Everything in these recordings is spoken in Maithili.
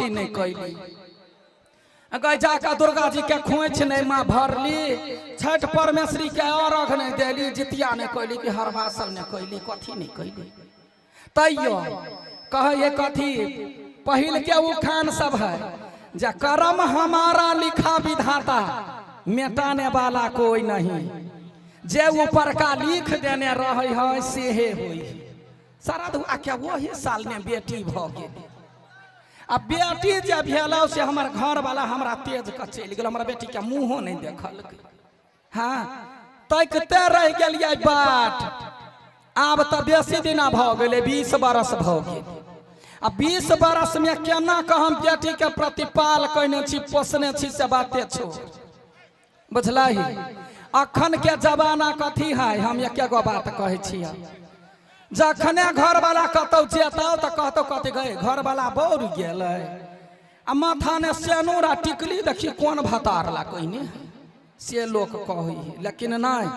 कथी नहि कैली। गै जाकऽ दुर्गा जी के खोंइछ नहि माँ भरली, छठि परमेश्वरी के अर्घ नहि देली, जितिया नहि कैली, कि हरवासल नहि कैली, कथी नहि कैली। तैयो कहै कथी पहिल के उखान सब है जे कर्म हमारा लिखा विधाता मेटाने वाला कोई नहीं, जे ऊपर का लिख देने रहे है सेहे होई। शरद के वही साल में बेटी भ गेल। आ बेटी जे भेल से हमर घर वाला हमरा तेज के चलि गेल, हमरा बेटी के मुँहो नहीं देखलकै। हाँ तकिते रहि गेलियै बाट। आब तऽ बेसी दिना भऽ गेलै, 20 बरस भऽ गेल। आ 20 बरस में केना कऽ हम बेटी के प्रतिपाल कयने छी, पोसने छी, से बाते छोड़। बुझलही अखन के जमाना कथी है, हम एके गो बात कहै छियै, जखने घरवाला कतौ जेतौ तऽ कहतौ कथी गए घरवाला बौर गेलै आ माथा ने सेनूर आ टिकली देखी कोन भतार ला कहने से लोक कहै है। लेकिन नहीं,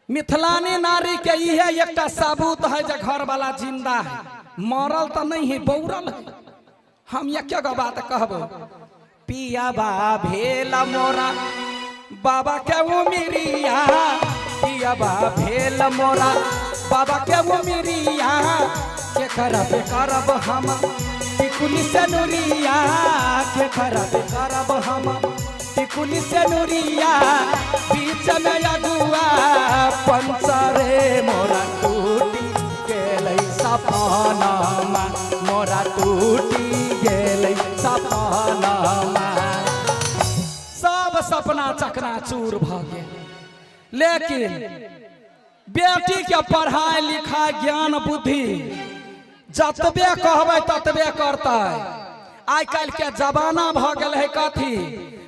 मिथिलानी नारी के इहे एकटा सबूत है जे घरवाला जिंदा है, मरल तऽ नहीं है, बौरल है। हम एके गो बात कहबो, पियाबा भेल मोरा बाबा के उमिरिया, पियाबा भेल मोरा बाबा के उमिरिया, के करब करब हम टिकुली से नुरिया, के करब करब हम टिकुली से नुरिया, बीच में अगुआ पंचरे मोरा टूटी गेलै सपनामा, मोरा टूटी गेलै सपनामा। सब सपना चकनाचूर भऽ गेल। लेकिन बेटी के पढ़ाई लिखाई ज्ञान बुद्धि जतबे कहबै ततबे करतै। आइ काल्हि के जमाना भऽ गेल है कथी,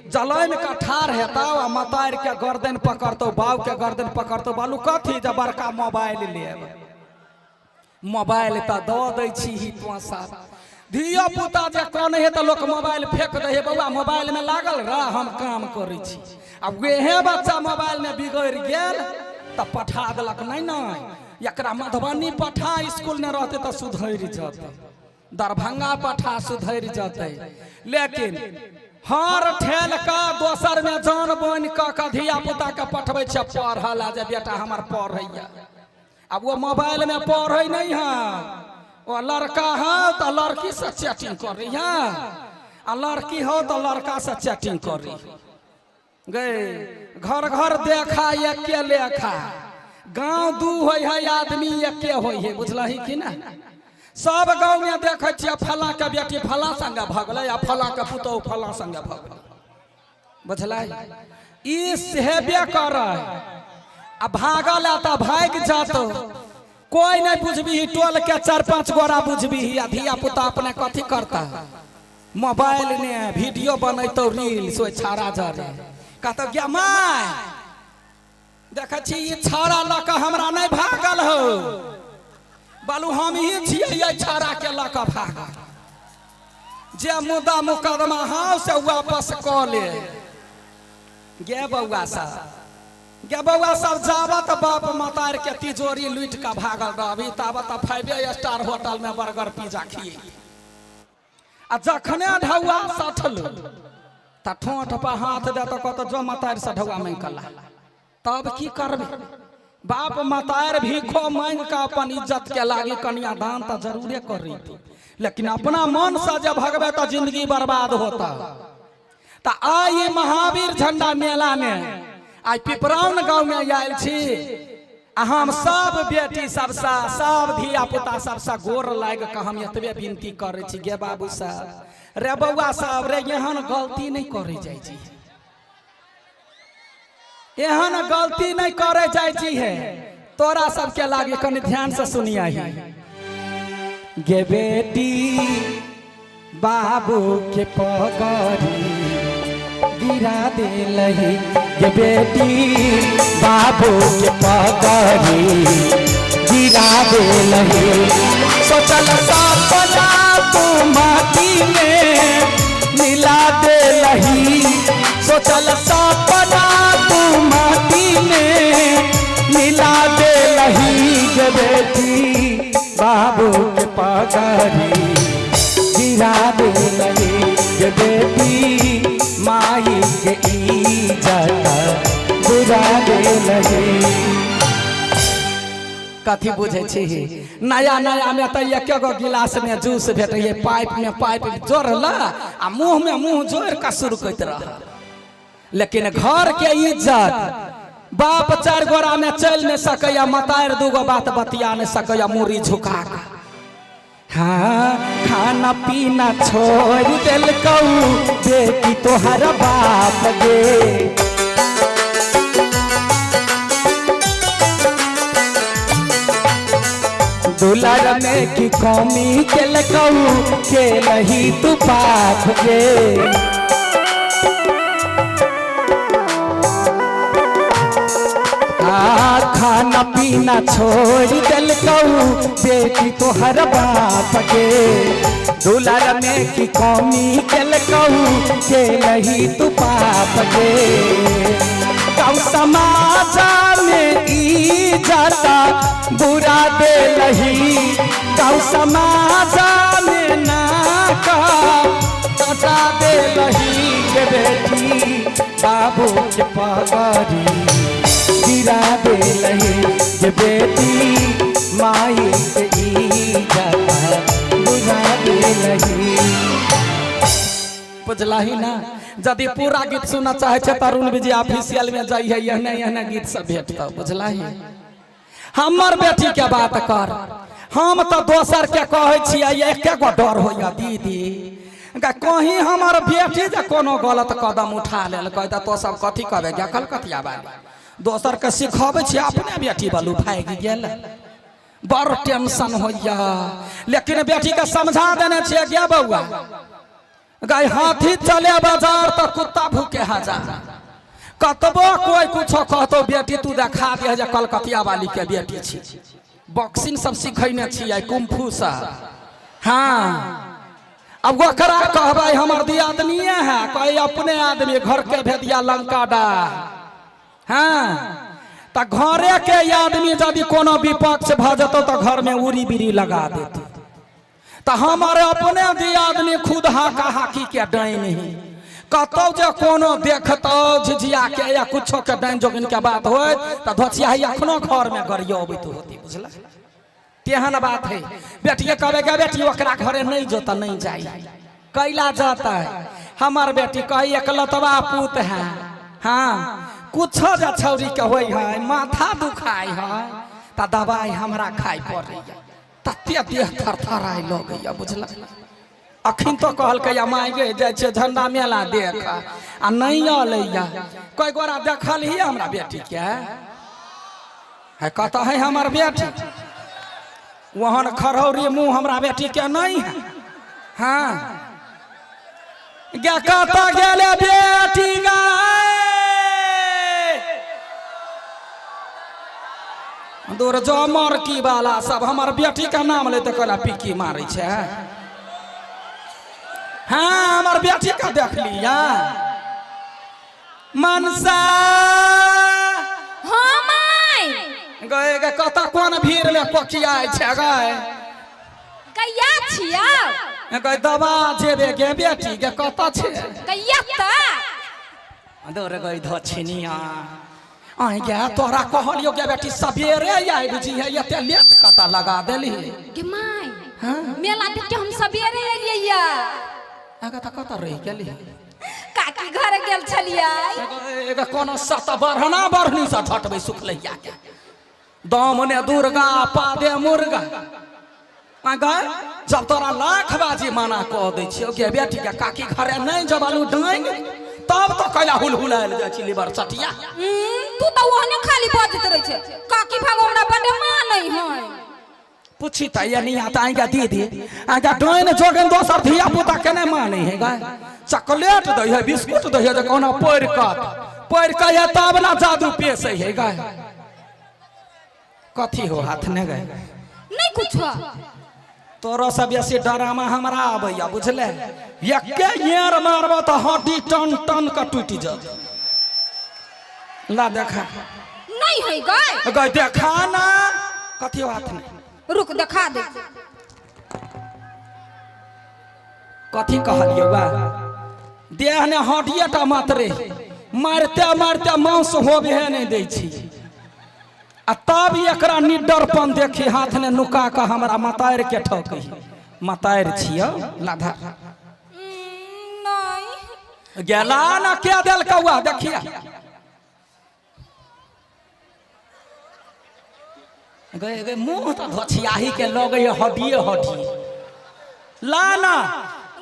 जलैन के ठाढ़ हेतौ आ मतारि के गर्दन पकड़तौ, बाऊ के गर्दन पकड़तौ, बालू कथी जे बड़का मोबाइल लेब, मोबाइल तऽ दऽ दै छी तो साथ। धियो पुता जे कने है तऽ लोक मोबाइल फेंक दै है, बौआ मोबाइल में लागल रह हम काम करै छी। आ वेहे बच्चा मोबाइल में बिगड़ि गेल तऽ पठा देलक, नहीं नहीं एकरा मधुबनी पठा, स्कूल में रहते तऽ सुधरि जतै, दरभंगा पठा सुधरि जतै। लेकिन हर ठेल का दोसर में जान बोनि कऽ कऽ धिया पुता के पठबै छै पढ़ऽ ला, जे बेटा हमर पढ़ैया। अब वो मोबाइल में पढ़ै नहीं है, वो लड़का है तो लड़की से चैटिंग कर रही है, आ लड़की हो तो लड़का से चैटिंग कर रही है। गए घर घर देखा एके लेखा, गांव दू होइ है आदमी एके होइ है, बुझलही कि ना। सब गाँव में देखै छियै फलां के बेटी फलां संगे भगलै आ फलां के पुतोहु फलां संगे भगलै, बुझलही। ई हेबे करै आ भागल आ तऽ भागि जतौ, कोई नहीं बुझबी, टोल के 4-5 गोरा बुझबी। आ धिया पुता अपने कथी करता, मोबाइल ने वीडियो बनैतौ रील्स ओहि छाड़ा जरे, कहतौ गे my देखै छी ई छाड़ा लऽ कऽ हमरा नहीं भागल हो, बालू हम ही छियै एहि छाड़ा के लऽ कऽ भागल, जे मुद्दा मुकदमा हौ से वापस कऽ ले। गे बौआ सब, गे बौआ सब, जाबत बाप मतार के तिजोरी लूटि कऽ भागल रहबी ताबत 5 स्टार होटल में बर्गर पिज्जा खिए। आ जखने ढौआ सठल तऽ ठोंठ पर हाथ दे तऽ कहतौ जो मतार से ढौआ मांगि कऽ ला, तब की करबे। बाप मतार भीखो मांगि कऽ अपन इज्जत के लागी कन्यादान तऽ जरूरे करैती, लेकिन अपना मन से जे भगबे तऽ जिंदगी बर्बाद होता। तऽ आइ महावीर झंडा मेला में आइ पिपरौन गाँव में आयल छी, आ हम सब बेटी सबसँ सब धिया पुता सबसँ गोर लागि कऽ हम एतबे विनती करै छी, गे बाबू सब रे बौआ सब रे, एहन गलती नहि करै जाइ छी, एहन गलती नहि करै जाइ छी हे। तोरा सबके लागी कनि ध्यान से सुनिया गे बेटी बाबू के पगड़ी गिरा देलही, गे बेटी बाबू के पगड़ी गिरा देलही, सोचल सपना तू माटी में मिला देलही, सोचल सपना तू माटी में मिला देलही, गे बेटी बाबू के पगड़ी गिरा देलही। गे बेटी माई के इज्जत बुरा देलही। कथी बुझै छी? नया नया में तऽ एक गो गिलास में जूस भेटैए, पाइप में पाइप जोड़ल आ मुंह में मुंह जोड़ कऽ सुरकैत रह। लेकिन घर के इज्जत, बाप चारि गोरा में चलि नहि सकैया, मतारि दूगो बात बतिया नहि सकैया मूड़ी झुका कऽ। हाँ, खाना पीना छोड़ देलकौ बेटी तोहर बाप गे। दुलर में की कमी केलकौ के नहीं तू पाप गे। आ खाना पीना छोड़ देलकौ बेटी तोहर बाप के, दुलर में की कमी केलकौ के नहीं तू पाप के। गाँव समाज में इज्जत बुरा देलही, गाँव समाज में नाका कटा देलही के बेटी बाबू के पगड़ी गिरा देलही, के बेटी माई के इज्जत बुरा देलही। बुझलही ना? यदि पूरा गीत सुनना चाहे छै त अरुण विजय ऑफिशियल में जाइ है, एहने एहने गीत सब भेटतौ। बुझलही? हमर बेटी के बात कर, हम तऽ दोसर के कहै छियै, एके गो डर होइया दीदी, कहीं हमर बेटी जे कोनो गलत कदम उठा लेलकै तऽ तो सब कथी कहबै? गे कलकतिया बाली, दोसर के सिखबै छियै, अपने बेटी बलू भागि गेल। बड़ टेंशन होइया, लेकिन बेटी के समझा देने छियै, गे बौआ गाय, हाथी चले बाजार तऽ कुत्ता भूके हजार। कतबो कोई कुछो कहतो बेटी, तू देखा दे जे कलकतिया वाली के बेटी छी, बॉक्सिंग सब सिखैने छियै, कुंफू सब। हाँ, अब ओकरा कहबै हमर दियादनिये है, कहे अपने आदमी घर के भेदिया लंका डा। हाँ, तऽ घरे के आदमी यदि कोनो विपक्ष भऽ जेतौ तऽ घर में उड़ी बीड़ी लगा देतौ। तऽ हमर अपने दियादनी खुद हाका हाकी के डाइन ही, कतौ जे कोनो देखतौ झिझिया के या कुछो के डाइन जोगिन के बात होय तऽ धोचिया ही अखनो घर में गरियबैत होती। बुझल? तेहन बात है। बेटिए कहबे गे बेटी ओकरा घरे नहीं जो तऽ नहीं जाई, कैला जाता है? हमर बेटी कही एकलतवा पूत है। हाँ, कुछो जे छौरी के होय है, माथा दुखाय है तऽ दवाई हमरा खाय पड़ैया, तते देह थरथराय लगैया। बुझल? अखन तो कहलकै या माय गे जाइ छियै झंडा मेला देख आ नहि अलैया। कई गोरा देखल ही हमरा बेटी के है, कतऽ है हमर बेटी? ओहन खरौरी मुँह हमरा बेटी के नहीं है। हाँ गे, कतऽ गेले बेटी गे? दूर जो मरकी वाला सब हमर बेटी के नाम लेते कहला पिकी मारै छै। हाँ, हमर बेटी के देख लिया मनसा? हाँ माय। गए गे, कतऽ कोन भीड़ में कोकियाइ छै गए? कहिया छिया? गए दबा जेबे गे बेटी गे, कतऽ छै? कहिया तऽ दौड़ गई धछिनिया आइ गे, तोरा कहलियो गे बेटी सबेरे आबि जी है, एते लेट कतऽ लगा देली? गे my, हाँ? मेला देख के हम सबेरे एलियै या। आगे तऽ कतऽ रहि गेली? काकी घर गेल छलियै। एगो कोनो सत बढ़ना बढ़नी से झटबै सुखलैया के दाम ने दुर्गा पादे मुर्गा। गए जब तोरा लाख बाजी माना कह दै छियौ गे बेटी के काकी घरे नहि जबालू डाइन, तब तो कैला हुलहुलायल जाइ छी लिबर चटिया। तू तऽ ओहने खाली बजैत रहै छै, काकी भागो हमरा बड्ड मानै है। पूछी तऽ ये नहीं आता आएगा दीदी आएगा डाइन जोगन दोसर धिया पुता के नहि मानै है गाय। चॉकलेट दै है, बिस्कुट दै है, जे कोना पढ़ि कऽ पढ़ि कऽ ये तब ना जादू पेसै है गाय। कथी हो हाथ ने गए? नहीं कुछ। तोरो से बेसी डरामा हमरा आबैया, बुझले? एके येर मारब तऽ हड्डी टन टन के टूटि जात। ला देखा। नहीं है गए। गए देखा ना, कथी हो हाथ ने? रुक, देखा दे। कथी कहलियै बा? देह ने हड्डिए टा मात्रे मारिते मारिते मांस होबे नहि दै छी। आ तब एकरा निडरपन देखी हाथ ने नुका कऽ हमरा मतारि के ठकै मतारि छियौ लाधा। नहीं गेला ना के देलकौआ देखिया गए गए मुंह तऽ धोछियाही के लगे हड्डिए हड्डी ला ना।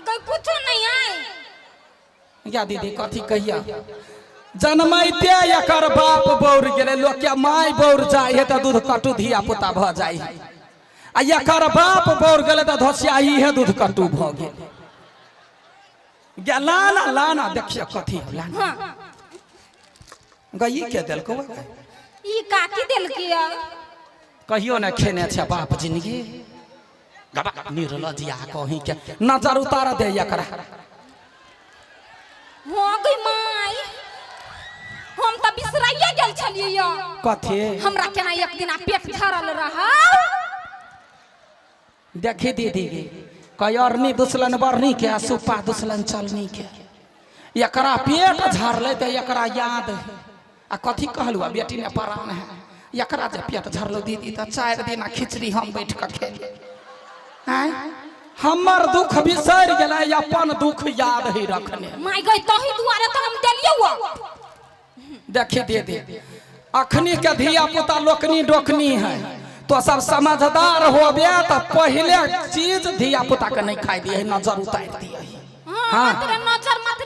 गई कुछो नहीं आए। या दीदी कथी कहिया जनमैते एकर बाप बौर गेलै। लोक के माय बौर जाइ है तऽ दूध कटू धिया पुता भऽ जाइ है, आ एकर बाप बौर गेलै तऽ धोछियाही है दूध कटू भऽ गेल। गे लाना लाना देखिए कथी है, लाना। हाँ। गई के देलकौ? ई काकी देलकी है। कहियो ने खेने छै बाप जिंदगी गबा निर्लजिया कहीं के नजर उतार दे एकरा। हो गई माई, हम तऽ बिसराइए गेल छलियै यौ। कथी? हमरा केना एक दिना पेट झरल रहा। देखी दीदी गे कयरनी दुसलन बरनी के आ सुपा दुसलन चलनी के एकरा पेट झरलै तऽ एकरा याद है। आ कथी कहलू आ बेटी ने परान है। एकरा जे पेट झरलो दीदी तऽ 4 दिन खिचड़ी हम बैठ कऽ खेली। आँय हमर दुख बिसरि गेलै, अपन दुख याद ही रखने। माय गई तही दुआरे तऽ हम देलियौ। देखी दीदी अखनी के धिया पुता लोकनी डोकनी है तो सब समझदार होबे तो पहले चीज धिया पुता के नहीं खाई दिए, नजर उतार दिए। हाँ, मात्र नजर मात्र।